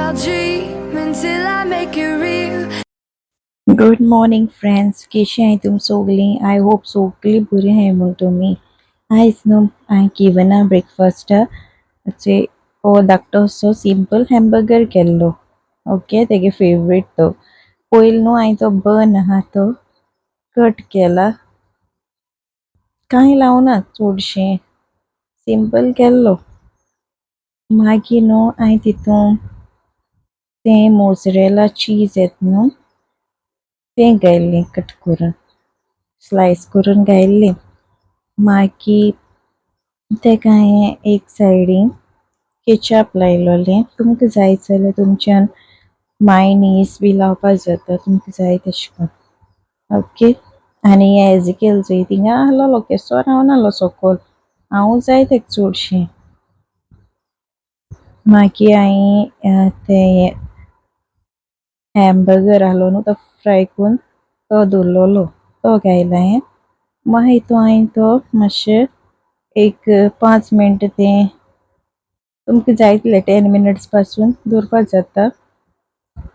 I'll dream until I make it real. Good morning friends, कशी आहाय तुमी सगळीं? I hope सगळीं बरी आहाय म्हूण तुमी. आयज न्हू हांवें केवना ब्रेकफास्टाक हो धाकटोसो सिंपल हॅम्बर्गर केल्लो. ओके, तेगे फेवरेट तो. पयलीं न्हू हांवें तो बन आहा तो कट केला, कांय लावना चडशें, सिंपल केल्लो. मागीर न्हू हांवें तितून तें मोजरेला चीज येता न्हू तें घायल्लें, कट करून स्लायस करून घायल्लें. मागीर तेका हांवें एक सायडीन केचप लायलोलें. तुमकां जाय जाल्यार तुमच्यान मायनीस बी लावपाक जाता, तुमकां जाय तशें करून. ओके, आनी एजिकेल चोय थिंगा आहलोलो केसो रावनाहलो सोकोल, हांव जाय तेका चडशें. मागीर हांवें तें हॅम्बर्गर आहलो न्हू तो फ्राय करून तो दवरलोलो तो घायला हांवें. मागीर तो हांवें तो मातशें एक 5 मिनट तें तुमकां जाय तितले 10 मिनट्स पासून दवरपाक जाता.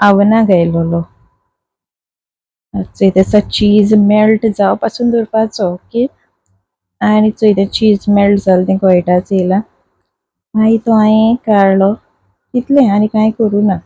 आवना घायलोलो चोय तसो चीज मेल्ट जावपा पासून दवरपाचो. ओके, आनी चोय तें चीज मेल्ट जालें तें कळटा चोयला. मागीर तो हांवें काडलो, तितलें आनी कांय करूं ना.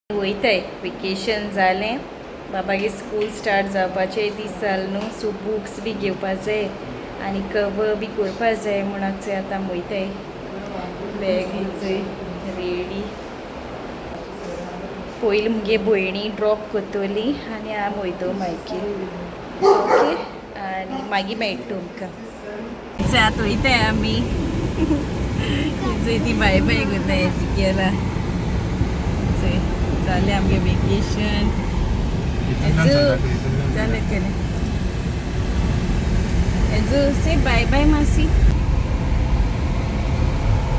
वयताय वेकेशन जालें, बाबागे स्कूल स्टार्ट जावपाचें दीस जाल न्हू, सो बुक्स बी घेवपा जाय आनी कवर बी करपा जाय म्हूण आतां वयताय. Bag ready. पयलीं मुगे भयणी ड्रॉप करतली आनी हांव वयतो मागीर. ओके, आनी मागीर मेळटा तुमकां. आतां वयताय आमी. चोय ती बाय बाय करता एजिकेला. चोय जालें आमगे वेकेशन. जालें केलें. एजू से बाय बाय मासी.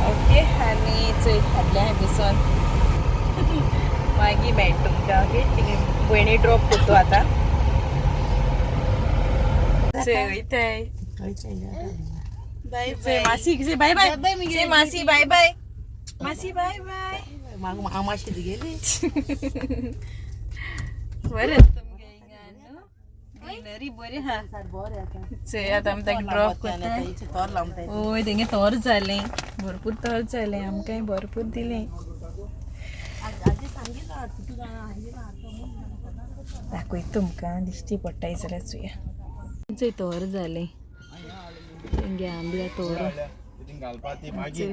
ओके, आनी चोय फाटल्यान हांवें बसोन. मागीर मेळटा तुमकां. ओके, तिगे भयणी ड्रॉप करतो आतां. चोय वयताय. बाय. से मासी, से बाय बाय. से मासी बाय बाय. मासी बाय बाय. मामाशी गेली. बरें तुमगे हिंगा न्हू, ग्रिनरी बरी आहा. चोय आतां आमी ताका ड्रॉप करता. तोर लावता. ओय, तेंगे तोर जालें, भरपूर तोर जालें. आमकांय भरपूर दिलें. दाखयता तुमकां, दिश्टी पडटाय जाल्यार चोया. चोय तोर जालें तेंगे आंबल्या तोर. घालपा ती मागीर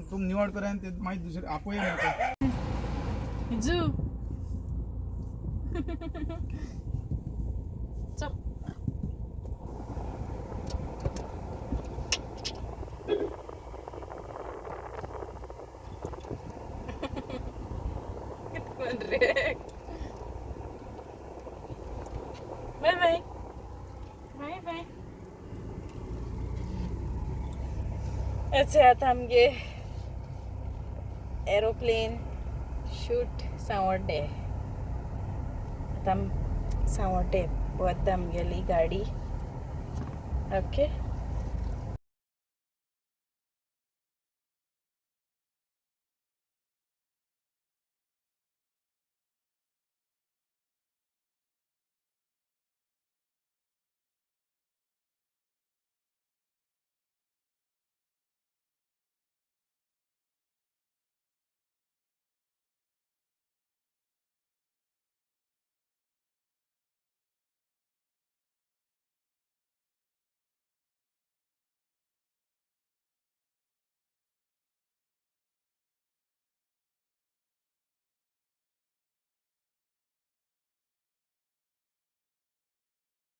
तुम निवड कर आनी ते मागीर दुसरे आपय म्हाका. जू चल. कोण रे? Bye bye. Bye bye. अच्छा, आतां आमगे एरोप्लेन शूट सांवड्डे. आतां सांवड्डे वता आमगेली गाडी. ओके.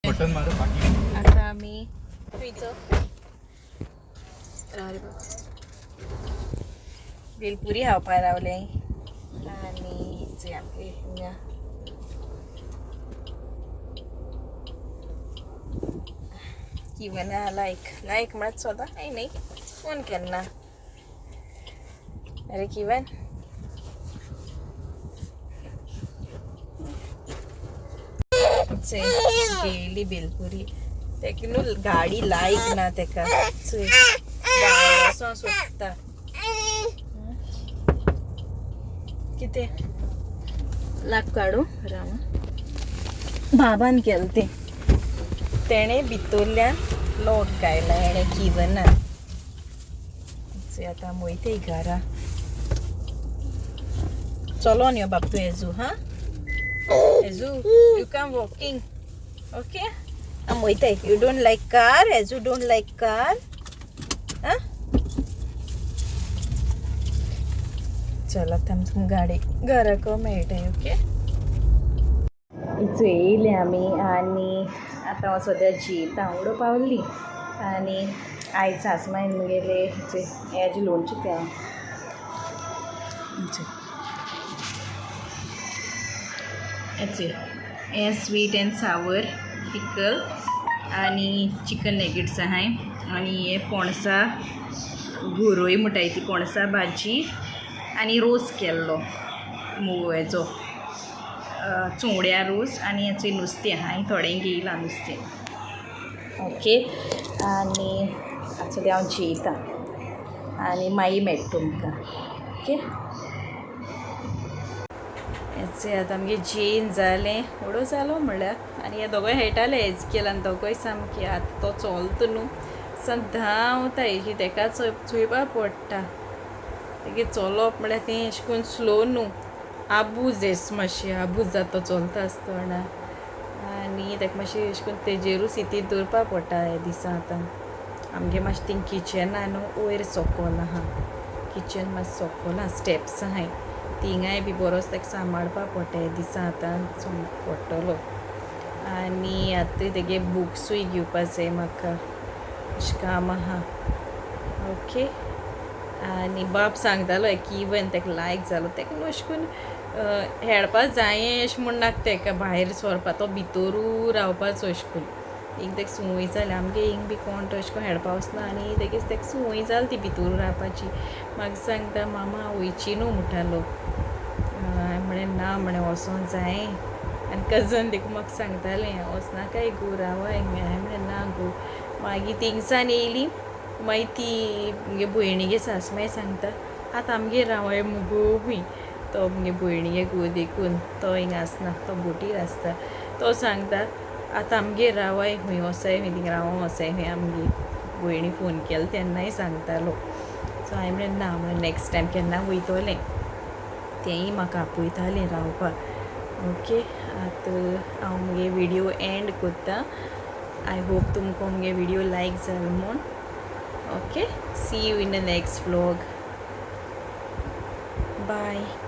बटन मार बाकी. आता आमी खंयचो अरे बाबा, भेलपुरी खावपा रावले. आनी चोय आमगे हिंगा किवना लायक लायक म्हळ्यार सोदा कांय न्ही फोन केन्ना. अरे किवन, चोय गेली भेलपुरी. तेका न्हू गाडी लायक ना तेका. चोय भायर वचों सोदता. कितें लाग काडू राव. बाबान केलें तें. तेणें भितरल्यान लॉक घायला हेणें किवनान. चोय आतां आमी वयताय घरा. चलोन यो बाब तूं एजू. हा edu, you come walking. Okay, आमी वयताय. You don't like car? Ezu don't like car? हा, चल आतां आमकां गाडी घराको मेळटाय. ओके, चोय येयले आमी आनी आतां हांव सद्या जेता. उडो पावली. आनी आयज सासमांयन मुगेले चोय हेजें लोणचें तें चोय हें हें स्वीट एंड सावर पिकल आनी चिकन नॅगेट्स आहाय आनी हे पणसा गोरोय म्हणटाय ती पणसा भाजी आनी रोस केल्लो हेजो चुंवड्या रोस. आनी हेचें नुस्तें आहा, थोडें घेयलां नुस्तें. ओके, आनी आतां सद्या हांव जेयतां आनी मागीर मेळटा तुमकां. ओके, हेचे आतां आमगे जेन जालें, उडो जालो म्हणल्यार. आनी हे दोगोय खेळटाले एजकेल आनी दोगोय सामकी. आतां तो चोलता न्हू, धांवता हेजी, तेका चोयपा पडटा. तेगे चोलोप म्हळ्यार तें अशें करून स्लो न्हू, आबूज येस मातशें आबूज जाता चलता आसतना. आनी तेका मातशें अशें करून तेजेरूच इती दवरपा पडटा हे दिसा. आतां आमगे मातशें थिंग किचना न्हू वयर सोकोल आहा, किचन मातशें सोकोल आहा, स्टेप्स आहाय. थिंगाय बी बरोच ताका सांबाळपा पडटा. दिसा आतां पडटलो. आनी आतां तेगे बुक्सूय घेवपा जाय म्हाका, अशें काम आहा. ओके, आनी बाब सांगतालो की इवन ताका लायक जालो ताका न्हू अशें करून खेळपा जायें अशें म्हूण नाका ताका भायर सरपा, तो भितरू रावपाचो. अशें करून एक ताका संवय जाली. आमगे हिंग बी कोण तो अशें करून खेळपा वचना आनी तेगेच ताका संवय जाली ती भितरू रावपाची. म्हाका सांगता, मामा वयची न्हू म्हणटालो. हांवें म्हळें ना, म्हळें वचों जाय. आनी कजन देखून म्हाका सांगतालें, वचनाकाय गो, रावाय. हांवें म्हळें ना गो. मागीर थिंगसान येयली, मागीर ती मुगे भयणीगे सासमाय सांगता, आतां आमगेर रावाय मुगो बी. तो मुगे भयणीगे घोव देखून तो हिंगा आसना, तो बोटीर आसता. तो सांगता, आतां आमगेर रावाय, खंय वचाय खंय, थिंगा रावों वचाय खंय. आमगे भयणी फोन केलो तेन्नाय सांगतालो. सो हांवें म्हणलें ना, म्हणलें नॅक्स्ट टायम केन्ना वयतलें. तेंय म्हाका आपयतालें रावपाक. ओके, आतां हांव मुगे विडियो एंड कोत्ता. I hope तुमकां मुगे विडियो लायक जालो म्हूण. Okay, see you in the next vlog. Bye.